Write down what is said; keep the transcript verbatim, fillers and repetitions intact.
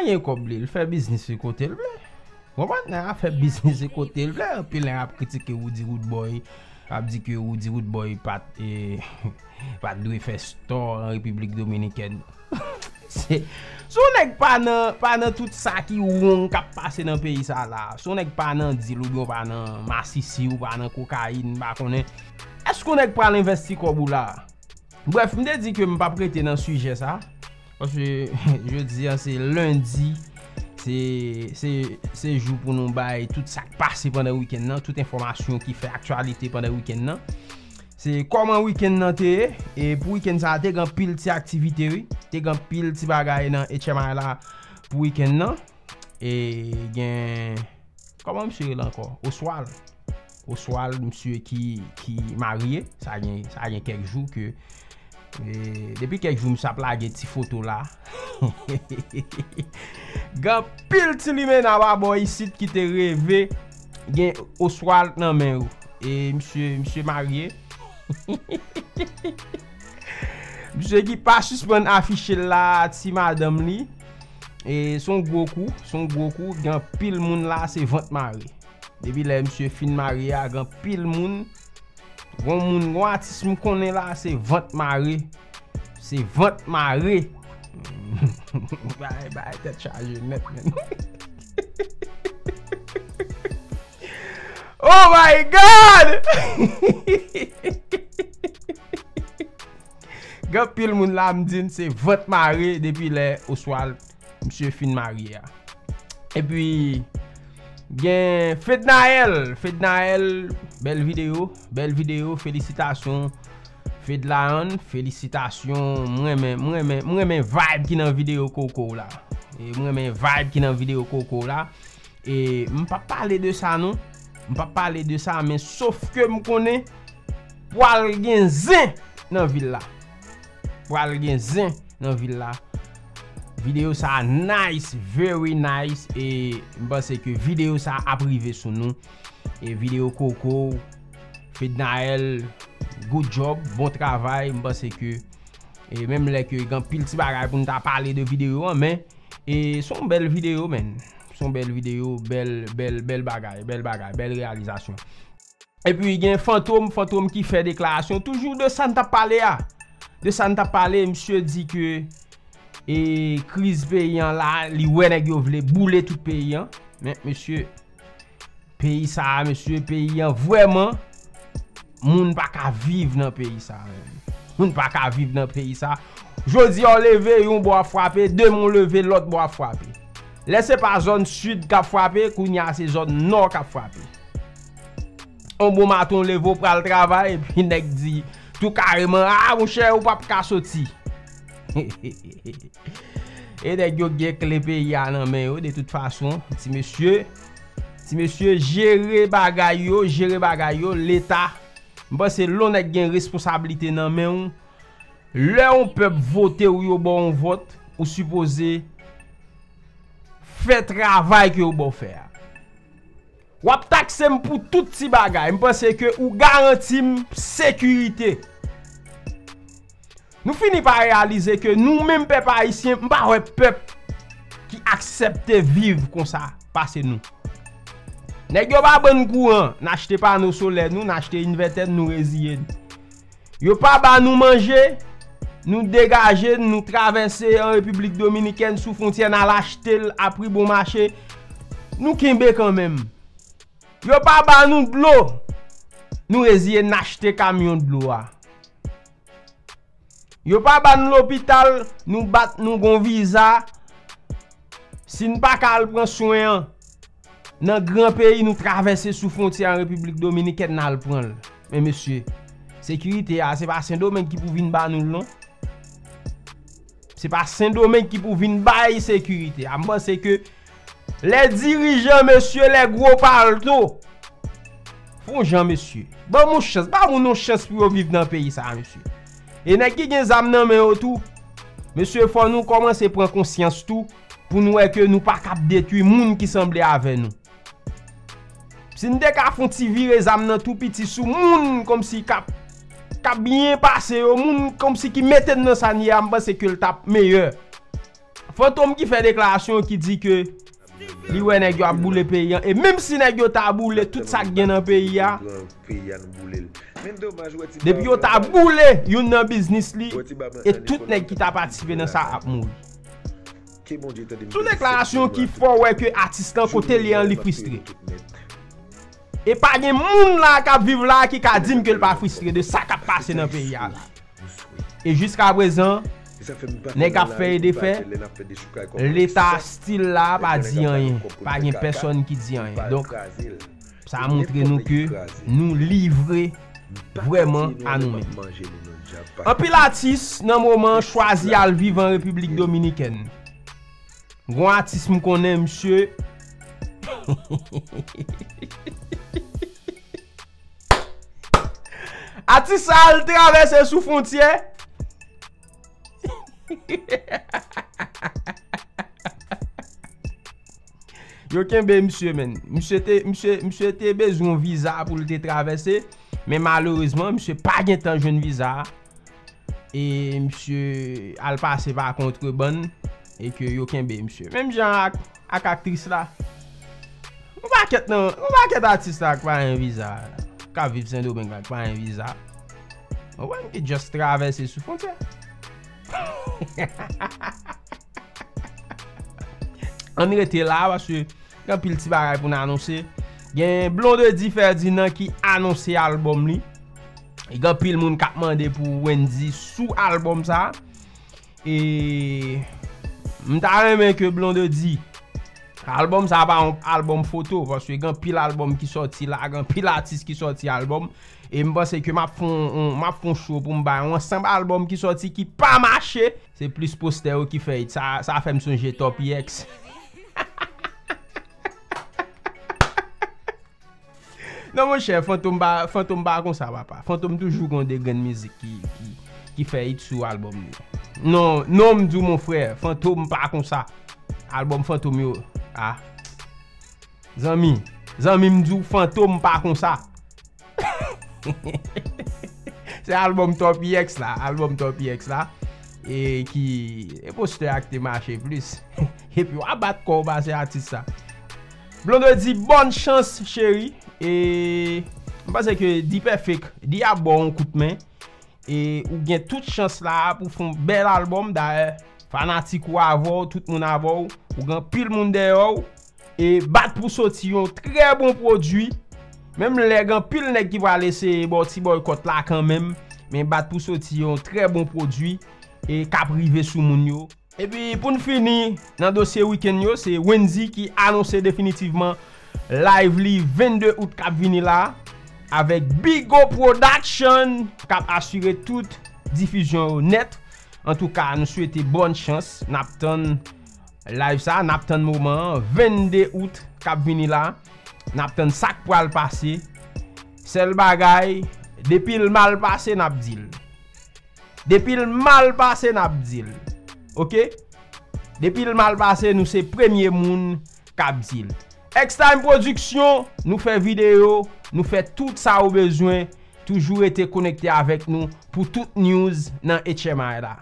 Genyen kòb li, l fè biznis li kote l vle. Konprann? Nèg la fè biznis li kote l vle. Anpil nèg ap kritike Roody Roodboy, ap di ke Roody Roodboy pa t, e, pa t dwe fè store an Repiblik Dominikèn. Se, si yon nèg pa nan, pa nan tout sa ki wrong k ap pase nan peyi sa la, si yon nèg pa nan deal oubyen w pa nan masisi, ou pa nan kokayin, m pa konnen, èske yon nèg pral envesti kòb ou la? Brèf, m te di ke m p ap rete nan sijè sa. Paske jodi a se lendi. Se, se, se jou pou nou bay tout sa k pase pandan wikenn nan, tout enfòmasyon ki fè aktyalite pandan wikenn nan. Se kòman wikenn nan te ye, e pou wikenn sa a, te gen anpil ti aktivite, wi. Te gen anpil ti bagay nan H M I la pou wikenn nan. E gen, kòman misye rele ankò? Oswald. Oswald, misye ki, ki marye, sa gen, sa gen kèk jou ke, e, depi kèk jou misye ap lage ti foto la. Gen anpil ti limena pa bò isit ki te reve gen Oswald nan men yo. E misye, misye marye. Misye ki pa sispann afiche l la, ti madanm li. E se yon gwo kou, se yon gwo kou. Gen anpil moun la, se vant mare. Depi lè misye fin marye a, gen anpil moun. Gon moun, gon atis m konnen la, se vant mare. Se vant mare. Bay, bay, tèt chaje nèt, men. Oh my God! Gen anpil moun la, m di n se vant mare depi lè Oswald, misye fin marye a. Epi, gen Fednaelle. Fednaelle, bèl videyo, bèl videyo, felisitasyon. Fedlaonn, felisitasyon. M renmen, m renmen, m renmen vibe ki nan videyo Koko w la. E m renmen vibe ki nan videyo Koko w la. E m p ap pale de sa non. M p ap pale de sa, men sof ke m konnen pral gen zen nan vil la. Pral gen zen nan vil la. Videyo sa a nice, very nice. E m panse ke videyo sa a ap rive sou nou. E videyo Koko, Fednaelle, good job, bon travay. M panse ke, e menm lè ke gen anpil ti bagay pou n ta pale de videyo an, men, e se yon bèl videyo, men. Se yon bèl videyo, bèl, bèl, bèl bagay, bèl bagay, bèl reyalizasyon. Epi gen Fantom, Fantom ki fè deklarasyon, toujou de sa n t ap pale a. De sa n t ap pale, misye di ke, e, kriz peyi an la, li wè nèg yo vle boule tout peyi an. Men, mesye, peyi sa a, mesye, peyi an vrèman, moun pa ka viv nan peyi sa a, menm. Moun pa ka viv nan peyi sa a. Jodi a, w leve, yon bò ap frape, demen w leve, lòt bò ap frape. Lè se pa zòn sid k ap frape, kounye a se zòn nò k ap frape. On bon maten w leve, w pral travay, epi nèg di tou kareman, a, monchè, ou p ap ka soti. E nèg yo gen kle peyi a nan men yo, de tout fason, ti mesye, ti mesye, jere bagay yo, jere bagay yo, Leta. M panse lè yon nèg gen responsablite nan men w, lè yon pèp vote w, yo ba w yon vòt, ou sipoze fè travay ke yo ba w fè a. W ap takse m pou tout ti bagay. M panse ke ou garanti m sekirite. Nou fini pa reyalize ke nou menm pèp ayisyen, m pa wè pèp ki aksepte viv konsa pase nou. Nèg yo pa ban n kouran, n achte pano solè nou, n achte envètè n, nou reziye n. Yo pa ba nou manje, nou degaje n, nou travèse an Repiblik Dominikèn sou fwontyè, n al achte l a pri bon mache, nou kenbe kanmenm. Yo pa ba nou dlo, nou reziye n achte kamyon dlo a. Yo pa ba n lopital, nou bat, nou gon viza. Si n pa ka al pran swen an nan gran peyi, nou travèse sou fwontyè an Repiblik Dominikèn, n al pran l. Men mesye, sekirite a, se pa Sendomeng ki pou vin ba nou l non. Se pa Sendomeng ki pou vin bay sekirite a. M panse ke lè dirijan, mesye, lè gwo palto, fè yon jan, mesye. Ban moun chans, ba moun yon chans pou yo viv nan peyi sa a, mesye. E nèg ki gen zam nan men yo tou, mesye, fò nou kòmanse pran konsyans tou, pou nou wè ke nou pa kab detwi moun ki sanble avè nou. Si n te ka fè yon ti vire zam nan tou piti sou moun kòmsi k ap, k ap byen pase yo, moun kòmsi ki mete n nan sa n ye a, m panse ke l t ap meyè. Fantom ki fè deklarasyon ki di ke li wè nèg yo ap boule peyi an. E menm si nèg yo ta boule tout sa k gen nan peyi a, depi yo ta boule youn nan biznis li, e tout nèg ki ta patisipe nan sa ap mouri. Se yon deklarasyon ki fè w wè ke atis lan kote li an li fristre. E pa gen moun la k ap viv la ki ka di m ke l pa fristre de sa k ap pase nan peyi a la. E jiska prezan, nèg ap fè e defè, Leta stil la pa di anyen, pa gen pèsòn ki di anyen. Donk, sa montre nou ke nou livre vrèman a nou menm. Anpil atis nan moman chwazi al viv an Repiblik Dominikèn. Gon atis m konnen, misye. Atis sa al travèse sou fwontyè. Yo kenbe misye, menn. Misye te, misye, misye te bezwen yon viza pou l te travèse, men malerezman, misye pa gentan jwenn viza a. E misye al pase pa kontrebann e ke yo kenbe misye. Menm jan ak, ak aktris la. Yon pakèt nan, yon pakèt atis la k pa gen viza, k ap viv Sendomeng la k pa gen viza. Ou wè ki just travèse sou fwontyè. Ann rete la, paske gen anpil ti bagay pou n anonse. Gen Blondedy Ferdinand ki anonse albòm li. E gen anpil moun k ap mande pou Wendy sou albòm sa. E m ta renmen ke Blondedy, albòm sa pa yon albòm foto, paske gen anpil albòm ki sòti la, gen anpil atis ki sòti albòm. E m panse ke m ap fè yon, yon, m ap fè yon show pou m bay yon ansanm albòm ki sòti ki pa mache. Se plis postè yo ki fè it. Sa, sa fè m sonje Top E X. Non, monchè, Fantom pa, Fantom pa konsa, papa. Fantom toujou gon de grenn mizik ki, ki, ki fè it sou albòm li. Non, non, m di w, mon frè, Fantom pa konsa. Albòm Fantom yo, a. Zanmi, zanmi, m di w, Fantom pa konsa. Se albòm Top E X la, albòm Top E X la. E ki, e postè a ki te mache plis. Epi w a bat kò w pase atis sa. Blondedy, bòn chans, cheri. E m panse ke D-Perfect, li ap ba w yon kout men. E ou gen tout chans la pou fè yon bèl albòm. Dayè, fanatik ou avè w, tout moun avè w. Ou gen anpil moun dèyè w. E bat pou soti yon trè bon pwodui. Menm lè gen anpil nèg ki pral eseye ba w ti bòykòt la kanmenm, men bat pou soti yon trè bon pwodui e k ap rive sou moun yo. Epi pou n fini nan dosye wikenn yo, se Wendy ki anonse definitivman live li vennde out k ap vini la avèk Bigo Production k ap asire tout difizyon yo nèt. Antouka, nou swete bòn chans. N ap tann live sa, n ap tann moman an, vennde out k ap vini la. N ap tann sa k pral pase. Sèl bagay, depi l mal pase, n ap di l. Depi l mal pase, n ap di l. Oke? Depi l mal pase, nou se premye moun k ap di l. X-Time Production, nou fè videyo, nou fè tout sa ou bezwen. Toujou rete konekte avèk nou pou tout news nan H M I la.